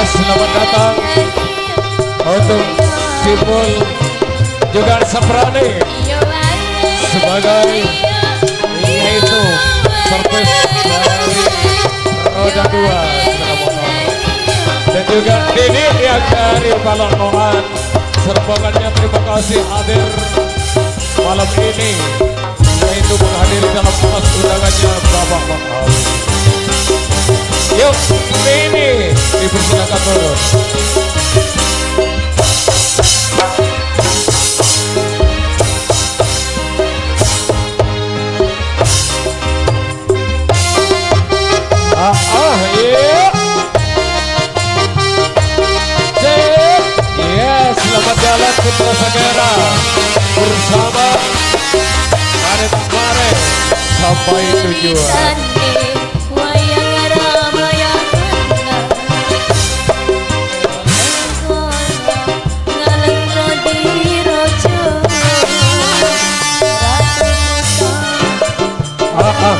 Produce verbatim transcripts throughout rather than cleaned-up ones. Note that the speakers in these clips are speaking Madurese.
Selamat datang untuk Sipul juga Saprani sebagai, yaitu, servis dari roda dua, saudara motor. Dan juga Dini yang dari Balonongan, serombongannya terima kasih hadir malam ini, yaitu menghadiri dalam atas undangannya Bapak Makawi. Yuk, ini dipersilakan turun. Ah, ah, iya. Cek. Yes, selamat jalan Putra Sagara bersama Karet Mare sampai tujuan. Ah, ah.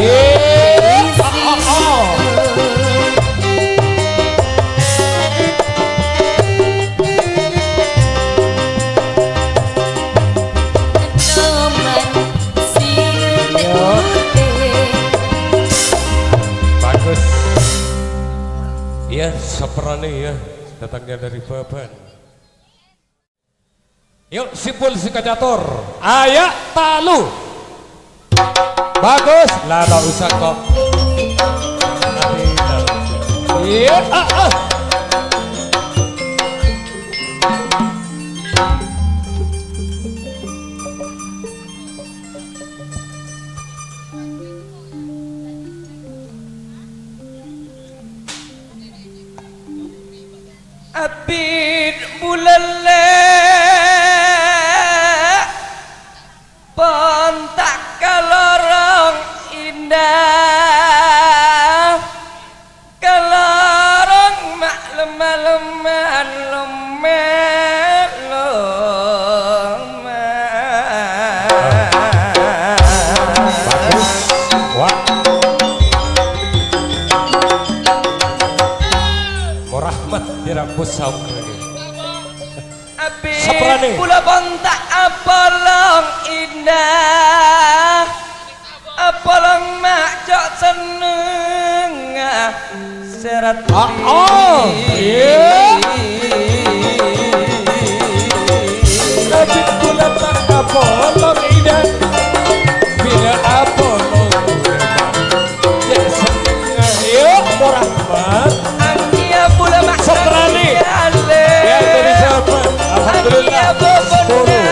Ye. Ah, ah, ah. Bagus. Iya, Saprani, ya, datangnya dari Baban. Yuk, Sipul sè kacatur. Aya' talu. Bagus. Lah, ta' osa kok. Iya, ah, ah. Abit bulâ lè' pon ta' kalorong indah, kalorong ma' lem-maleman lom-mèloma. Bagus. Wah. Morahmat dirambut saung lagi. Abit Saprani. Bulâ pon ta' apolong indah, apolong ma' co' senneng, ah, sè raddhin. Ah, oh, iya. Abit bulâ ta' apolong indah, bilâ apolong. Yuk, Morahmat. Saprani. Ya, jadi sahabat. Alhamdulillah. Sepuluh.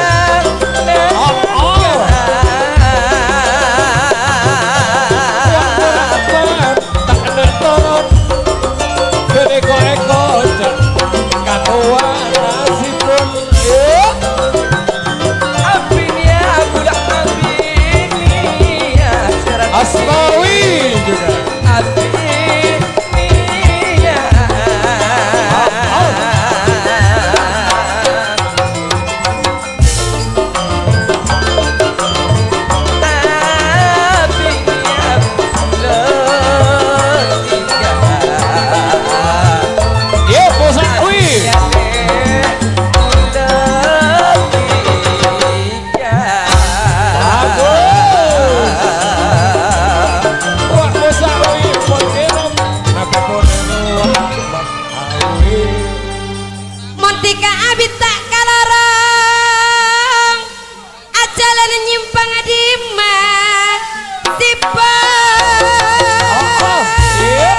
Oh, oh. Wah, Morahmat. Tak ada turun. Jadi kok eko, Cak. Katowa nasibun. Yuk. Abinia, budak abinia, sekarang Asmawi juga. Abinia. Ah, ah. Abinia, budak tiga. Iya, Musawi. Abinia, budak tiga. Bagus. Wah, Musawi, pon ngerem. Napa pon ngerem? Wah, Musawi. Mon dhika abit ta' kalorong, ajhâlân nyèmpang dimma, sibuk. Oh, oh, iya.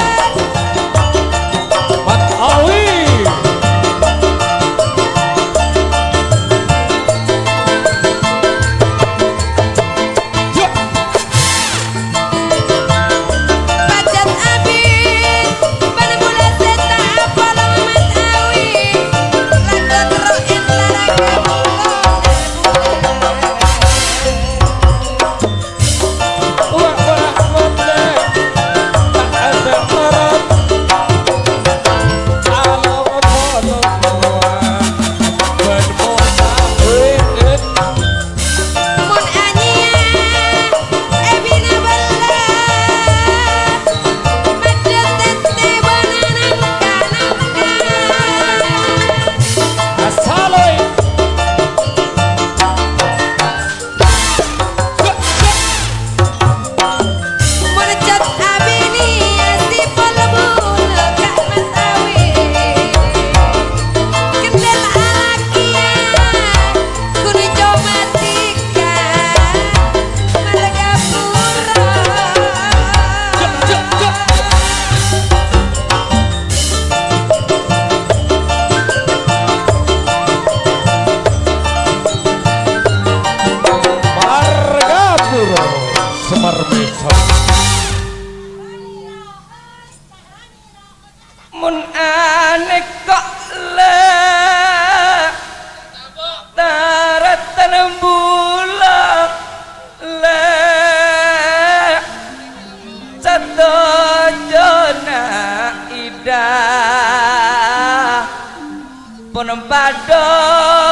Mat Awi. Yuk. Pajhât abit, bân bulâ sè ta' apolong Mat Awi. Lantot roh Mon padha